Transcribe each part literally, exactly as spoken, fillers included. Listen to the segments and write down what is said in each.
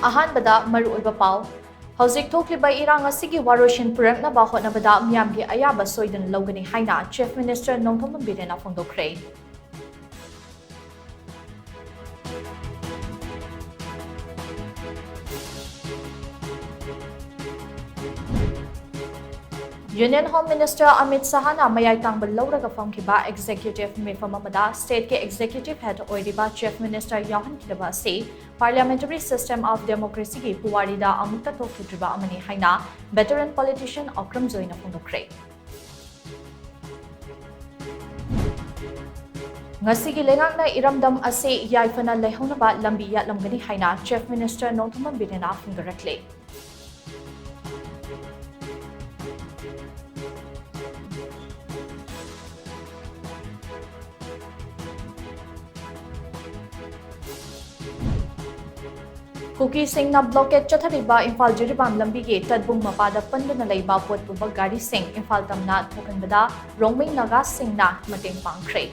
ꯑꯍꯥꯟꯕꯗ ꯃꯔꯨꯑꯣꯏꯕ ꯄꯥꯎ꯫ ꯍꯧꯖꯤꯛ ꯊꯣꯛꯂꯤꯕ ꯏꯔꯥꯡ ꯑꯁꯤꯒꯤ ꯋꯥꯔꯣꯏꯁꯤꯟ ꯄꯨꯔꯛꯅꯕ ꯍꯣꯠꯅꯕꯗ ꯃꯤꯌꯥꯝꯒꯤ ꯑꯌꯥꯕ ꯁꯣꯏꯗꯅ ꯂꯧꯒꯅꯤ ꯍꯥꯏꯅ Chief Minister Nongthombam ꯕꯤꯔꯦꯟꯅ ꯐꯣꯡꯗꯣꯛꯈ꯭ꯔꯦ꯫ Union Home Minister Amit ꯁꯍꯥꯅ ꯃꯌꯥꯏ ꯇꯥꯡꯕ ꯂꯧꯔꯒ ꯐꯝꯈꯤꯕ executive ꯃꯤꯐꯝ ꯑꯃꯗ stateꯀꯤ executive head ꯑꯣꯏꯔꯤꯕ Chief Minister ꯌꯥꯎꯍꯟꯈꯤꯗꯕ ꯑꯁꯤ parliamentary system of democracyꯒꯤ ꯄꯨꯋꯥꯔꯤꯗ ꯑꯃꯨꯛꯇ ꯊꯣꯛꯈꯤꯗ꯭ꯔꯤꯕ ꯑꯃꯅꯤ ꯍꯥꯏꯅ veteran politician ꯑꯣꯀ꯭ꯔꯝ ꯖꯣꯏꯅ ꯐꯣꯡꯗꯣꯛꯈ꯭ꯔꯦ꯫ ꯉꯁꯤꯒꯤ ꯂꯩꯉꯥꯛꯅ ꯏꯔꯝꯗꯝ ꯑꯁꯤ ꯌꯥꯏꯐꯅ ꯂꯩꯍꯧꯅꯕ ꯂꯝꯕꯤ ꯌꯥꯠꯂꯝꯒꯅꯤ ꯍꯥꯏꯅ Chief Minister ꯅꯣꯡꯊꯣꯝꯕꯝ ꯕꯤꯔꯦꯟꯅ ꯐꯣꯡꯗꯣꯔꯛꯂꯦ꯫ ꯀꯨꯀꯤꯁꯤꯡꯅ blockade ꯆꯠꯊꯔꯤꯕ ꯏꯝꯐꯥꯜ ꯖꯤꯔꯤꯕꯥꯝ ꯂꯝꯕꯤꯒꯤ ꯇꯠꯕꯨꯡ ꯃꯄꯥꯗ ꯄꯟꯗꯨꯅ ꯂꯩꯕ ꯄꯣꯠ ꯄꯨꯕ ꯒꯥꯔꯤꯁꯤꯡ ꯏꯝꯐꯥꯜ ꯇꯝꯅ ꯊꯣꯛꯍꯟꯕꯗ ꯔꯣꯡꯃꯩ ꯅꯥꯒꯥꯁꯤꯡꯅ ꯃꯇꯦꯡ ꯄꯥꯡꯈ꯭ꯔꯦ꯫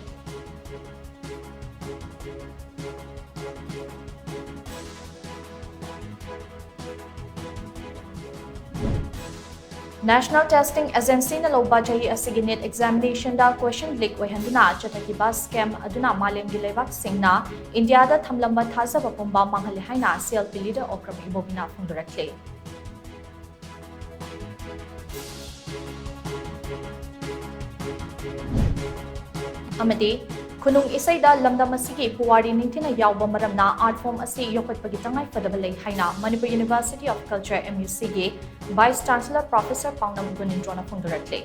National Testing Agencyꯅ ꯂꯧꯕ ꯆꯍꯤ ꯑꯁꯤꯒꯤ NEET examinationꯗ question leak ꯑꯣꯏꯍꯟꯗꯨꯅ ꯆꯠꯊꯈꯤꯕ scam ꯑꯗꯨꯅ ꯃꯥꯂꯦꯝꯒꯤ ꯂꯩꯕꯥꯛꯁꯤꯡꯅ ꯏꯟꯗꯤꯌꯥꯗ ꯊꯝꯂꯝꯕ ꯊꯥꯖꯕ ꯄꯨꯝꯕ ꯃꯥꯡꯍꯜꯂꯦ ꯍꯥꯏꯅ CLP leader ꯑꯣꯀ꯭ꯔꯝ ꯏꯕꯣꯕꯤꯅ ꯐꯣꯡꯗꯣꯔꯛꯂꯤ꯫ ꯑꯃꯗꯤ ꯈꯨꯅꯨꯡ ꯏꯁꯩꯗ ꯂꯝꯗꯝ ꯑꯁꯤꯒꯤ ꯄꯨꯋꯥꯔꯤ ꯅꯤꯡꯊꯤꯅ ꯌꯥꯎꯕ ꯃꯔꯝꯅ art form ꯑꯁꯤ ꯌꯣꯛꯈꯠꯄꯒꯤ ꯇꯉꯥꯏ ꯐꯗꯕ ꯂꯩ ꯍꯥꯏꯅ Manipur University of Culture, MUCꯒꯤ Vice Chancellor Professor ꯄꯥꯎꯅꯝ ꯒꯨꯅꯤꯟꯗ꯭ꯔꯣꯅ ꯐꯣꯡꯗꯣꯔꯛꯂꯤ꯫